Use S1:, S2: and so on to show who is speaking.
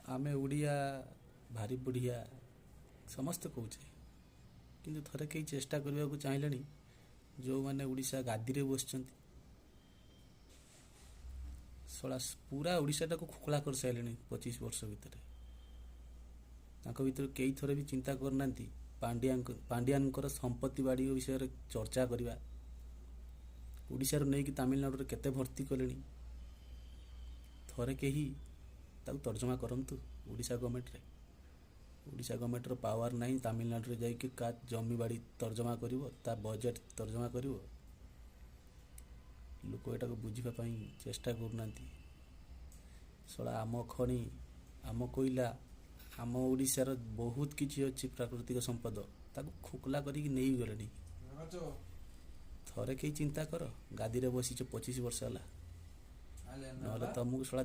S1: ଆମେ ଓଡ଼ିଆ ଭାରି ବଢ଼ିଆ ସମସ୍ତେ କହୁଛେ, କିନ୍ତୁ ଥରେ କେହି ଚେଷ୍ଟା କରିବାକୁ ଚାହିଁଲେଣି? ଯେଉଁମାନେ ଓଡ଼ିଶା ଗାଦିରେ ବସିଛନ୍ତି, ଶଳା ପୁରା ଓଡ଼ିଶାଟାକୁ ଖୋଖଲା କରିସାରିଲେଣି 25 ବର୍ଷ ଭିତରେ, ତାଙ୍କ ଭିତରୁ କେହି ଥରେ ବି ଚିନ୍ତା କରିନାହାନ୍ତି ପାଣ୍ଡିଆନଙ୍କର ସମ୍ପତ୍ତି ବାଡ଼ି ବିଷୟରେ ଚର୍ଚ୍ଚା କରିବା? ଓଡ଼ିଶାରୁ ନେଇକି ତାମିଲନାଡ଼ୁରେ କେତେ ଭର୍ତ୍ତି କଲେଣି, ଥରେ କେହି ତାକୁ ତର୍ଜମା କରନ୍ତୁ। ଓଡ଼ିଶା ଗଭର୍ଣ୍ଣମେଣ୍ଟରେ, ଓଡ଼ିଶା ଗଭର୍ଣ୍ଣମେଣ୍ଟର ପାୱାର ନାହିଁ ତାମିଲନାଡ଼ୁରେ ଯାଇକି କା ଜମି ବାଡ଼ି ତର୍ଜମା କରିବ, ତା ବଜେଟ୍ ତର୍ଜମା କରିବ। ଲୋକ ଏଟାକୁ ବୁଝିବା ପାଇଁ ଚେଷ୍ଟା କରୁନାହାନ୍ତି। ଶଳା ଆମ ଖଣି, ଆମ କୋଇଲା, ଆମ ଓଡ଼ିଶାର ବହୁତ କିଛି ଅଛି ପ୍ରାକୃତିକ ସମ୍ପଦ, ତାକୁ ଖୋକଲା କରିକି ନେଇଗଲେଣି। ଥରେ କେହି ଚିନ୍ତା କର, ଗାଦିରେ ବସିଛ 25 ବର୍ଷ ହେଲା, ନହେଲେ ତମକୁ ଶଳା